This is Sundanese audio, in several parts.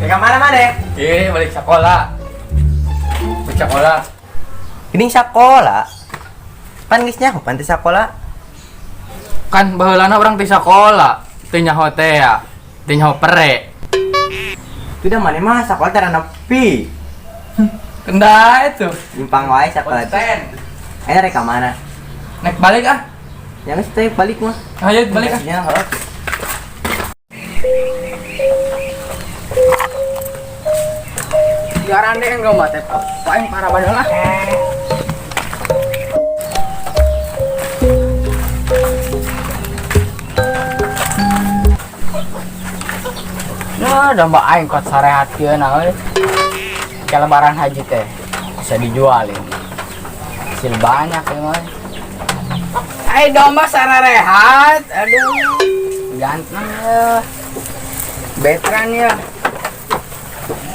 Ke mana mana? Balik sekolah. Balik sekolah. Gini sekolah. Pan geus nyaho pan teh sekolah. Kan baheulana urang teh sekolah. Teu nyaho teh ya. Teu nyaho pere. Tidak mana mah sekolah tara nepi. Kenda itu. Nyimpang wae sekolah teh. Ayo rek ka mana? Naik balik ah. Yang geus teh balik mah. Ayo balik ah. Ya, heuh. Garande kan gak mate. Paling parah banget lah. Nah, domba aing kuat sarehat kieu nah euy. Kayak lebaran haji teh bisa dijual ini. Hasil banyak ya mah. Ai domba sarehat, aduh. Ganteng ya. Betran ya.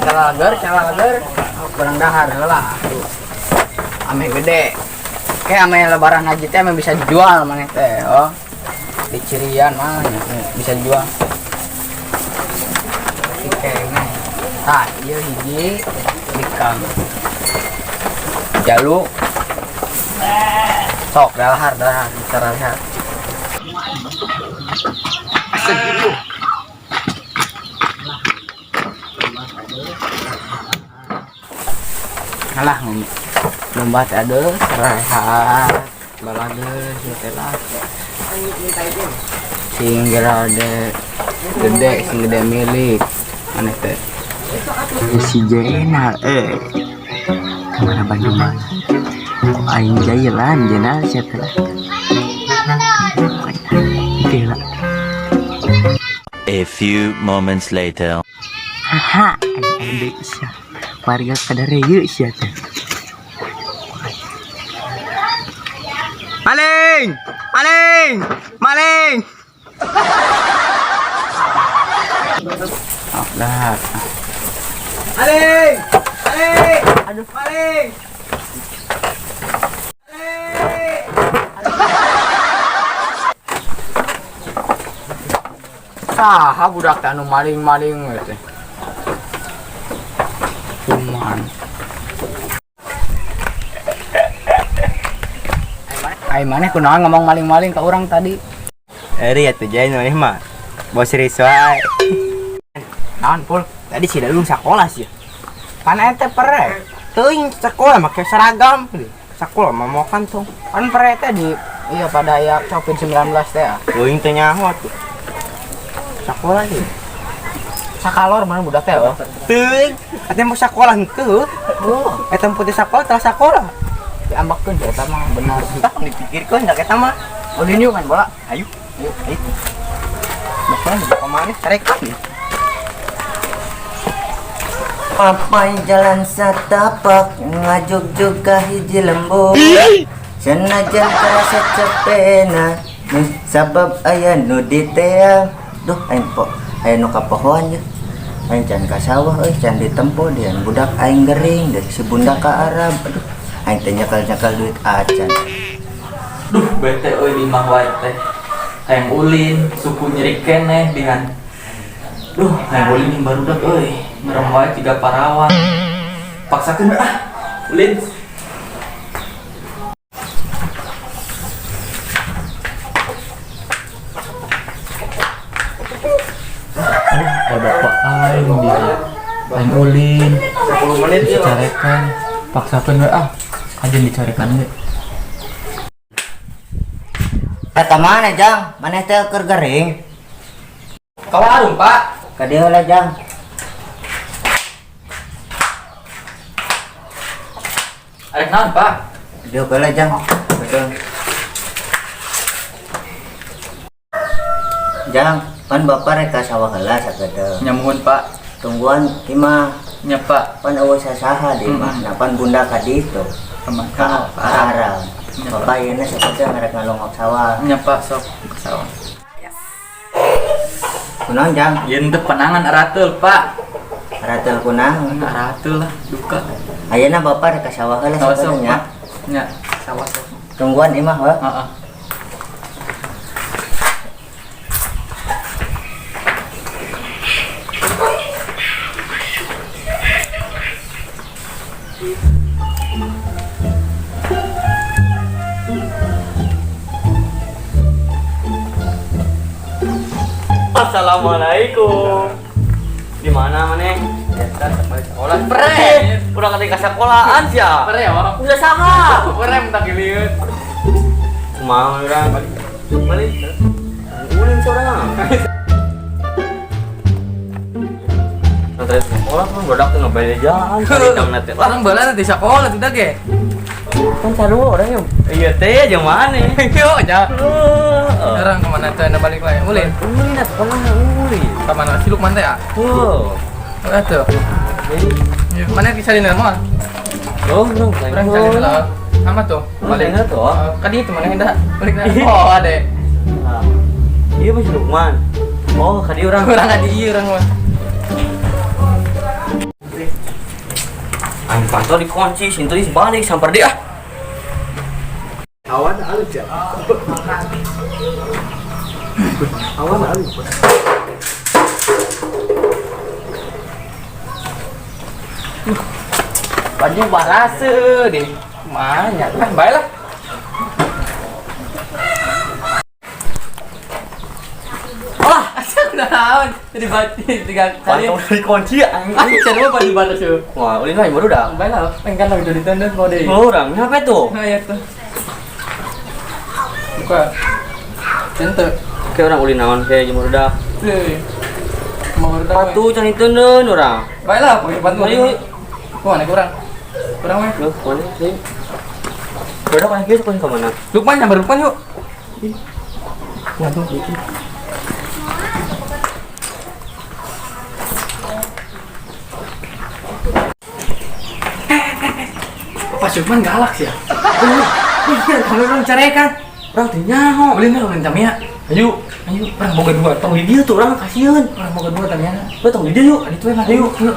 Calager, calager. Oh, kurang dahar lah. Ame gede. Kayak ame lebaran haji teh ame bisa dijual maneh teh, oh. Di Cirian mah bisa dijual. Kayaknya. Tah, ieu hiji bikang. Jalu. Sok dahar dahar bicara dahar. Astagfirullah. Alah ngomong. Lomba teh aduh, rehat. Balage teh lah. Sing gede gede, sing gede milik. Aneh teh. Si Jenal kemana Bandung mah? Kok aing jailan Jenal siapa lah? Gila. A few moments later. Haha, aing deui sia. Warga kada sia teh. Maling! Maling! Maling! Oh, dah. Maling! Maling! Aduh, maling! Maling! Saha budak teh anu maling-maling we teh. Cuman. Ai maneh kunaon ngomong maling-maling ka urang tadi? Eri atuh jain maneh mah. Bos serius wae. Naon pul? Tadi si Dadung sekolah sih. Pan eta pere. Teuing sekolah make seragam. Sekolah mah mau kantong. Pan pere teh di iya pada aya Covid-19 teh. Teuing teh nyaho atuh. Sekolah sih. Sakalor mana budak teh oh. Teuing, eta mau sekolah henteu. Oh, eta putih sekolah telah sekolah. Diambakkeun eta mah benar. Tah dipikirkeun da eta mah. Ulin yuk main bola. Ayo. Ayo, ayo. Bapak kemana? Tarekan. Papai jalan satapak ngajuk juga hiji lembur. Senajan terasa cepena sabab aya nu diteang. Duh aing po aya nu kapohoan ye. Aing can ka sawah euy, can ditempo dian budak aing gering dari si bunda ka Arab. Aduh, aing teh nyekal-nyekal duit acan. Duh, bete euy di imah wae teh. Hayang ulin, suku nyeri keneh dihan. Duh, hayang ulin barudak euy. Merem wae 3 parawan. Paksakeun ah, ulin. Oh, bapak aing dia. Aing ulin. 10 menit ieu. Dicarekan. Paksakeun we ah. Aja dicarekan ge. Eta mana Jang? Maneh teh keur gering? Ka warung, Pak. Ka dieu lah Jang. Arek naon, Pak? Dieu heula Jang. Betul. Jang, pan bapak rek ka sawah heula sakedeung. Nya muhun, Pak. Tungguan imah. Nya, Pak. Pan eueuh sasaha di imah. Nah, pan bunda ka ditu. Ka Arab. Bapak ieu sakedeung rek ngalongok sawah. Nya, Pak, sok ke sawah. Kunaon, Jang? Ieu teh penangan arateul, Pak. Arateul kunaon? Arateul lah, duka. Ayeuna bapak rek ka sawah heula sakedeung nya. Nya, sawah sok. Tungguan imah, heuh. Heeh. Assalamualaikum. Di mana maneh? Biasa balik sekolah. Pre. Udah ketika sekolahan sih ya. Pre ya. Udah saha. Pre minta giliut. Kumaha urang? Balik. Ulin seorang. Nanti sekolah kan bodak teh ngebejalan cari teh. Orang bala di sekolah sudah ge. Kan sarua orang yang iya teh jeung mana? Yo aja. Sekarang kemana tuh anda balik lagi? Ulin. Ulin sekolah ulin. Kemana? Si Lukman teh ya? Tuh. Tuh. Mana bisa di mall? Oh, urang Urang cari lah. Sama tuh. Balik tuh. Kan itu mana hendak balik Oh, ada. Iya masih Lukman. Oh, kadi urang. Urang adi ieu urang mah. Aing pantau dikunci, sintu balik samper dia. Awan alus ya. Awan alus. Baju barase deh. Mana? Ah, baiklah. Wah, asa kunaon? Jadi baju tiga kali. Pantau dikunci aing. Ah, cari mah baju barase. Wah, ulin mah baru dah. Baiklah, pengen lah udah ditendang kau deh. Oh, urang apa tuh? Nah, ya tuh. Buka. Cinta. Oke, urang ulin naon kayak jemur udah. Tuh. Mau udah. Patu can diteundeun urang. Baiklah, pakai bantu. Ayo. Kok mana kurang? Kurang weh. Loh, mana sih? Udah kan kieu ke mana? Lukman nyamber Lukman yuk. Waduh. Pak Lukman galak sih ya. Iya, kamu orang carekan. Urang teh nyaho. Ulin lah, ulin tamia. Ayo, Ayo, orang boga dua. tong di dieu tuh urang kasihan. Orang boga dua tamia. Heuh, tong di dieu yuk. Adi tuh emang. Ayo. Ayo.